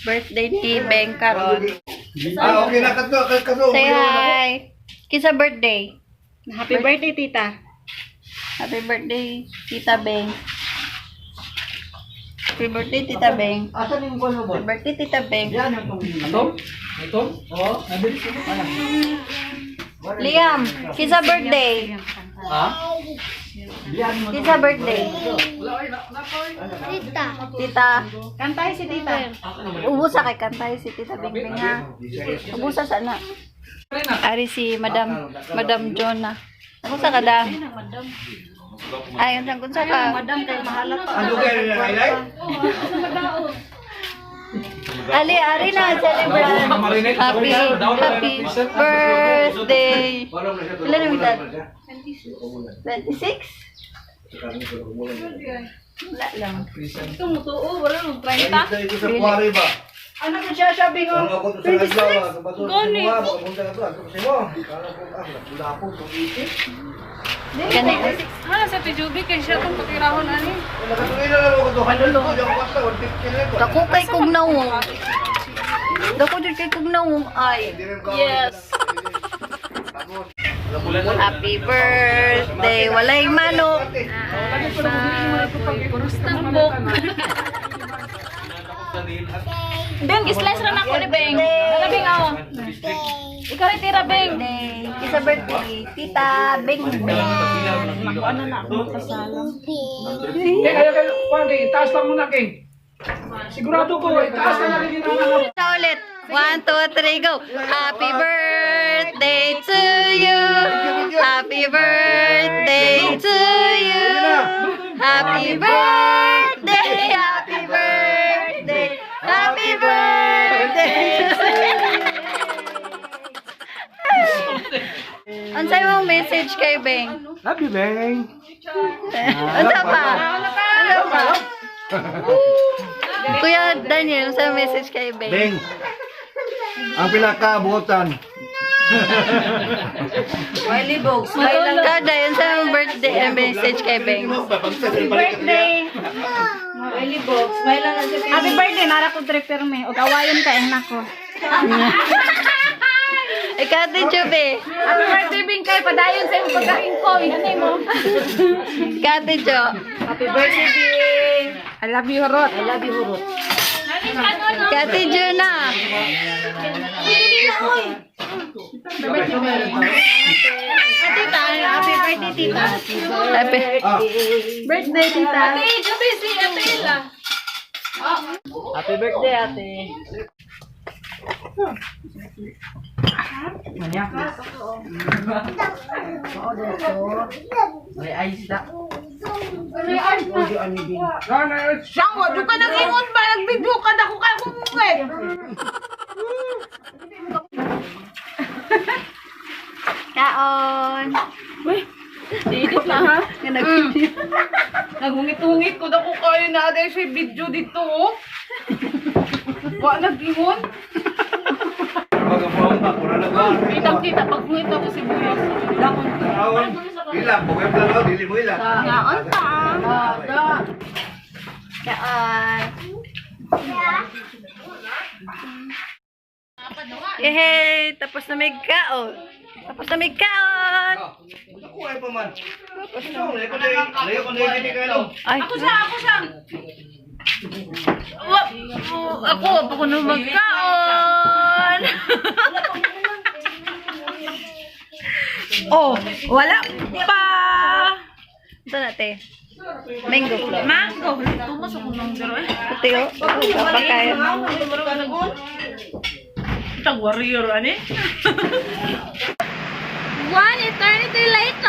Birthday ni Beng karon. Ah, okay na kato, kato. Say hi. Kinsa birthday? Happy birthday, Tita. Happy birthday, Tita Beng. Happy birthday, Tita Beng. Asan yung kuno Happy birthday, Tita Beng. Yan yung tong Atom? Atom? Oo. Nabilis ko. Liam, kinsa birthday? Ha? Kinsa birthday? Wala ay na na Tita. Tita. Kantay si Tita. Ubusa kay kantay si Tita Beng Beng ha. Ubusa sana. Ari si Madam Madam Jonah. Ubusa ka da. Ay, unsang kunsa ka? Madam, kay mahala pa. Ano kayo na ilay? Ali, ari na celebrate. Happy happy birthday. Ilan ang edad? 26? Wala lang. Tumutuo, wala nang 30. Ito sa kuwari ba? Ano ko siya sabi ko? Ang ako to sa adlaw, ba? Gani. Makapunta ka to, ato kasi mo. Kala ko ah, wala po, 280. Kani. Ha, sa Tijubi, kay siya itong pakirahon ani. Nakatuloy na lang ako to. Ko, di ako basta, 150 lang ko. Dako kay kog nawong. Dako jud kay kog nawong ay. Yes. Happy birthday. Walay manok. Tambok. Beng, slice ra na ako ni Beng. Dala Beng aw. Ikaw rin tira Beng. Birthday. Isa birthday. Tita Beng Beng. Ano na ako magkasala. Eh, kaya kayo, Juan, kay, itaas lang muna, King. Sigurado ko, itaas na lang yung anak. Sa ulit. 1, 2, 3, go! Happy birthday to you! Happy birthday to you! Happy birthday! Happy birthday! Happy birthday to you! Unsay mong message kay Beng? Love you, Beng. Unsa pa? Unsa pa? Kuya Daniel, unsa message kay Beng? Beng. Ang pinakabuotan. Kada, yun sa mong birthday eh, message kay Beng. Birthday. Happy birthday, nara ko trip pirmi. Og awayon ka eh nako. Ikaw din, Chube. Happy birthday, Beng kay padayon sa imong pagkain ko. Ano mo? Ikaw din, Jo. Happy birthday, Beng. I love you, Rot. I love you, Rot. Ikaw din, Juna. Tita, happy birthday, Tita. Happy. Ah, Birthday, Tita. Ate, Juby, si Ate Ella. Happy birthday, ate. May ice na. Siyang, wala ka nag-ingon ba? Nag-video ka na kung kaya kung Kaon. Edit na ha? Naghungit-hungit ko na kung kayo na dahil siya video dito oh. Wa nag-ingon. Kitang-kita pag hungit ako si Buyas. Dakon. Ila, bukay plano, dili mo ila. Ngaon ta. Kaon. Yehey! Tapos na may kaon. Tapos na may kaon. Ako ay pa man. Layo ko na, layo ko na hindi kayo. Ay. Ako siya, ako siya. Ako, ako na magkaon. Oh, wala pa. Ito na, te. Mango float. Mango. Tumas ako nang dero eh. Puti, oh. Papakain. Itang warrior ani. One eternity later.